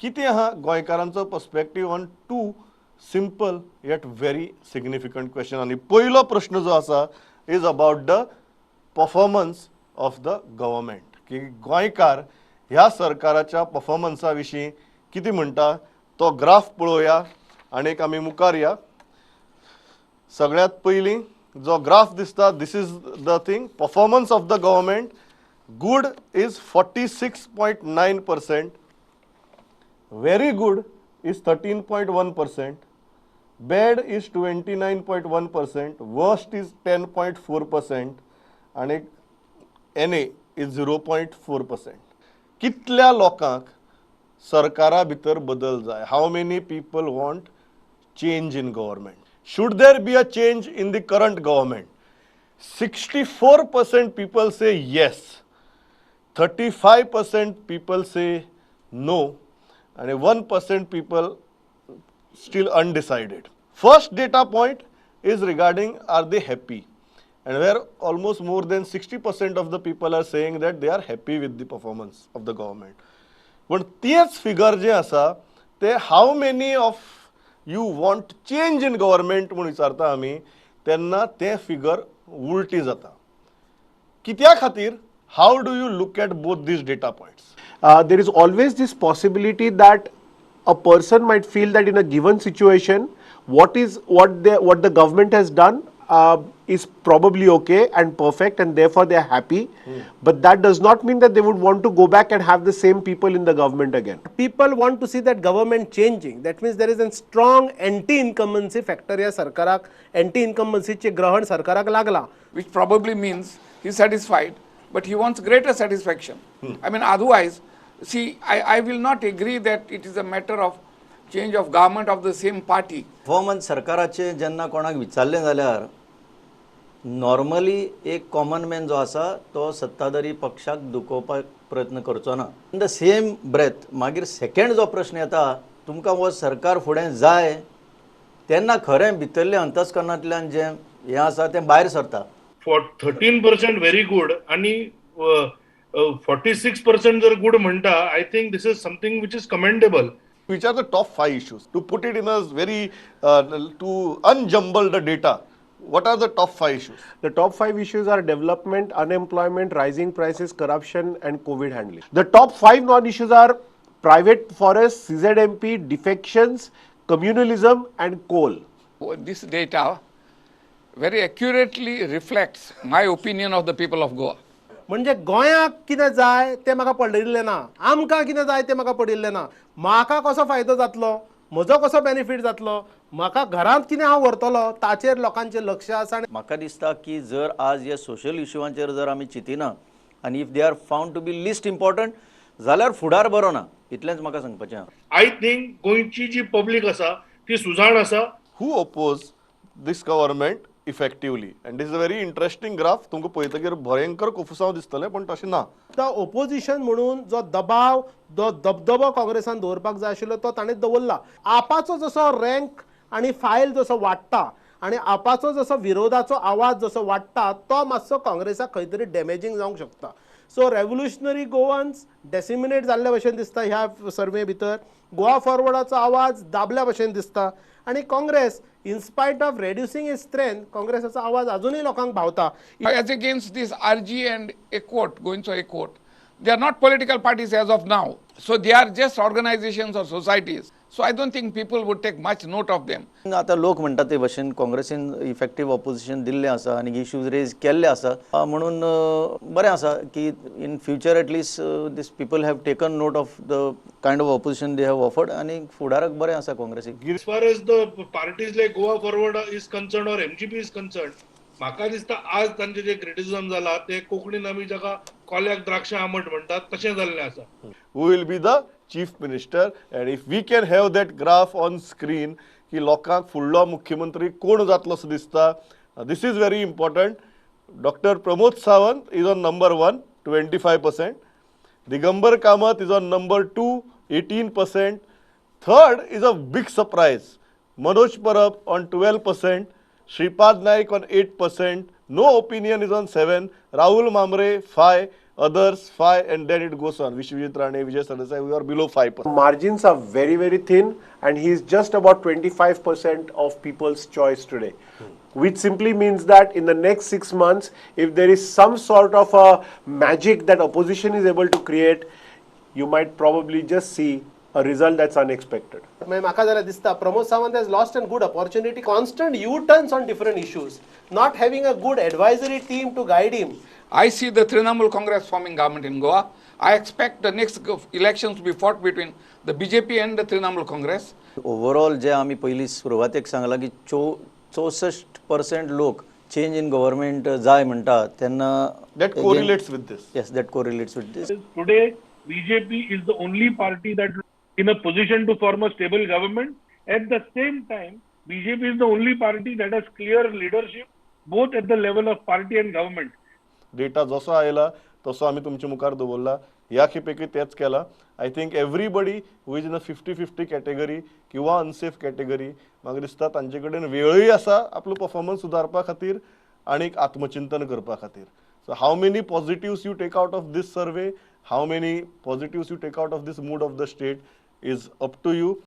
कितें आहा गोंयकारांचो perspective on two simple yet very significant question. आनी पयलो प्रश्न जो आसा is about the performance of the government, की गोंयकार ह्या सरकाराच्या पफॉर्मन्सा विशीं कितें म्हणटा तो ग्राफ पळोवया आनी आमी मुखार या. सगळ्यांत पयलीं जो ग्राफ दिसता, this is the thing, performance of the government. Good is 46.9%, very good is 13.1%, bad is 29.1%, worst is 10.4% आनी NA is 0.4%. कितल्या लोकांक सरकारा भितर बदल जाय? How many people want change in government? Should there be a change in the current government? 64% people say yes, 35% people say no आणि 1% people still undecided. First data point is regarding are they happy, and where almost more than 60% of the people are saying that they are happy with the performance of the government. पण तेच figure जे आसा ते how many of you want change in government म्हूण विचारता आमी तेन्ना तें figure उल्टी जाता. कित्या खातीर? How do you look at both these data points? There is always this possibility that a person might feel that in a given situation, what is what the what the government has done is probably okay and perfect, and therefore they are happy. But that does not mean that they would want to go back and have the same people in the government again. People want to see that government changing. That means there is a strong anti-incumbency factor ह्या सरकाराक, anti incumbencyचे ग्रहण सरकाराक लागला. Which probably means he's satisfied, but he wants greater satisfaction. I mean, otherwise, see, I will not agree that it is a matter of change of government of the same party. Performance सरकाराचें जेन्ना कोणाक विचारलें जाल्यार normally एक common man जो आसा तो सत्ताधारी पक्षाक दुखोवपाक प्रयत्न करचो ना. इन the same breath मागीर सेकंड जो प्रश्न येता, तुमकां हो सरकार फुडें जाय, तेन्ना खरें भितरलें अंतस्करणांतल्यान जें हें आसा तें भायर सरता. For 13% very good आणि 46% जर गुड म्हणटा, I think this is something which is commendable. Which are the top five issues? To put it in a very, to unjumble the data, what are the top five issues? The top five issues are development, unemployment, rising prices, corruption, and COVID handling. The top five non issues are private forests, CZMP, defections, communalism, and coal. This data very accurately reflects my opinion of the people of Goa. म्हणजे गोंयाक कितें जाय तें म्हाका पडिल्लें ना, आमकां कितें जाय तें म्हाका पडिल्लें ना, म्हाका कसो फायदो जातलो, म्हजो कसो बेनिफीट जातलो, म्हाका घरांत कितें हांव व्हरतलो, ताचेर लोकांचें लक्ष आसा आनी म्हाका दिसता की जर आज हे सोशल इशूवांचेर जर आमी चिंतिना आनी if they are found to be least important जाल्यार फुडार बरो ना, इतलेंच म्हाका सांगपाचें आहा. I think गोंयची जी पब्लीक आसा ती सुजाण आसा. Who oppose this government effectively? And this is a very interesting graph. तुमकां पळयतकीर भयंकर कोफुसांव दिसतलें, पण तशें ना. तो ओपोजिशन म्हणून जो दबाव, जो दबदबो काँग्रेसान दवरपाक जाय आशिल्लो तो ताणें दवरला. आपाचो जसो रँक आनी फायल जसो वाडटा आनी आपाचो जसो विरोधाचो आवाज जसो वाडटा, तो मातसो काँग्रेसाक खंय तरी डॅमेजींग जावंक शकता. सो रेव्होल्युशनरी गोवन्स डेसिमिनेट जाल्ले भशेन दिसता ह्या सर्वे भितर, गोवा फॉरवर्डाचो आवाज दाबल्या भशेन दिसता आनी Congress in spite of reducing its strength, काँग्रेसाचो आवाज अजुनूय लोकांक भावता. As against this RG and Ekvott, Goencho Ekvott, they are not political parties as of now. So they are just organizations or societies. So I don't think people would take much note of them. आतां लोक म्हणटा ते भशेन काँग्रेसीन effective opposition दिल्लें आसा आनी issues rays केल्ले आसा, म्हणून बरें आसा की in future at least this people have taken note of the kind of opposition they have offered आनी फुडाराक बरें आसा काँग्रेसीक. As far as the parties like Goa Forward is concerned or MGP is concerned, म्हाका दिसता आज तांचे जे criticism जाला ते कोंकणीन आमी जाका कोल्याक द्राक्षां आंबट म्हणटात तशें जाल्लें आसा. Who will be the chief minister? And if we can have that graph on screen की लोकांक फुडलो मुख्यमंत्री कोण जातलो असो दिसता. This is very important. Doctor Pramod Sawant is on number 1, 25%. Digambar Kamat is on number 2, 18%. Third is a big surprise, Manoj Parab on 12%, Shripad Naik on 8%, no opinion is on 7, Rahul Mamre 5, Others 5, and then it goes on. Vishwajit Rane, Vijay Sardesai, we are below 5%. Margins are very, very thin, and he is just about 25% of people's choice today, which simply means that in the next 6 months, if there is some sort of a magic that opposition is able to create, you might probably just see a result that's unexpected. मागीर म्हाका जाल्यार दिसता Pramod Sawant has lost an good opportunity. Constant U turns on different issues, not having a good advisory team to guide him. I see the Trinamool Congress forming government in Goa. I expect the next elections to be fought between the BJP and the Trinamool Congress. Overall जे आमी पयलीं सुरवातेक सांगलां की 64% लोक change in government जाय म्हणटा तेन्ना That correlates with this. Yes, that correlates with this. Today, BJP is the only party that in a position to form a stable government. At the same time, BJP is the only party that has clear leadership, both at the level of party and government. Data जसो आयला तसो आमी तुमचे मुखार दवरला. ह्या खेपेकूय तेच केला. I think everybody who is in a 50-50 category किंवा अनसेफ कॅटेगरी, म्हाका दिसता तांचे कडेन वेळूय आसा आपलो परफॉर्मन्स सुदारपा खातीर आनी आत्मचिंतन करपा खातीर. So how many positives you take out of this survey, how many positives you take out of this mood of the state is up to you.